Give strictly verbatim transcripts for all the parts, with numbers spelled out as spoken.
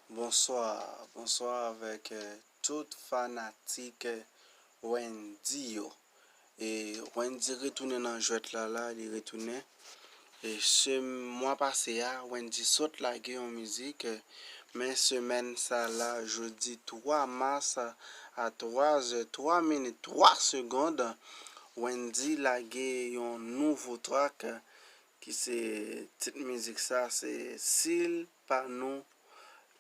Bonswa, bonswa avèk eh, tout fanatik eh, Wendyy yo. E Wendyy retounen nan jwèt la la, li retounen. E se mwa pase a, Wendyy sot lage yon mizik, eh, men semèn sa la, jodi twa mas a twa zè twa minit twa segond, Wendyy lage yon nouvo track, eh, ki se tit mizik sa, se Sil pa nou,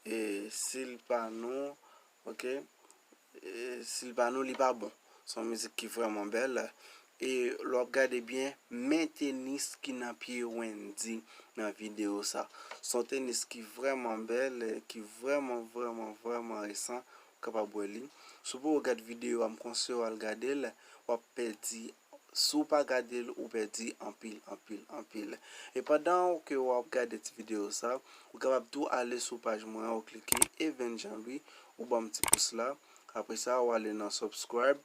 e Sil pa nou, ok? E Sil pa nou, li pa bon. Se yon mizik ki vrèman bèl. E lè w ap gade byen, men tenis ki nan pye Wendyy nan videyo sa. Se yon tenis ki vrèman bèl, ki vrèman, vrèman, vrèman resan. Ou kapab wè li. Si w poko gad videyo a, m konseye w al gade l. W ap pèdi, si w pa gade l, ou pèdi anpil, anpil, anpil. E pandan ke w ap gade ti videyo sa, ou kapab tou ale sou paj mwen an, ou klike Evens Jean Louis, ou ban m ti pous la. Apre sa, ou ale nan subscribe,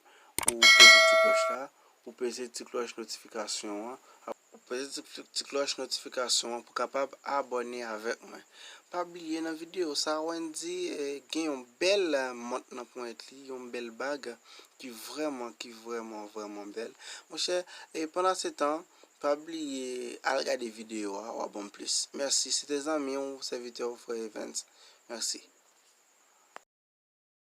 ou peze ti klòch la, ou peze ti klòch notifikasyon an. Ou peze ti, ti klòch notifikasyon an pou kapab abòne avèk mwen. Pa bliye nan videyo sa, Wendyy eh, gen yon bèl eh, mont nan ponyèt li, yon bèl bag ki vrèman, ki vrèman, vrèman bèl. Monchè, e pandan se tan, pa bliye al gade videyo a, w ap ban m plis. Mèsi, se te zanmi w, sèvitè w, frè Evens. Mèsi.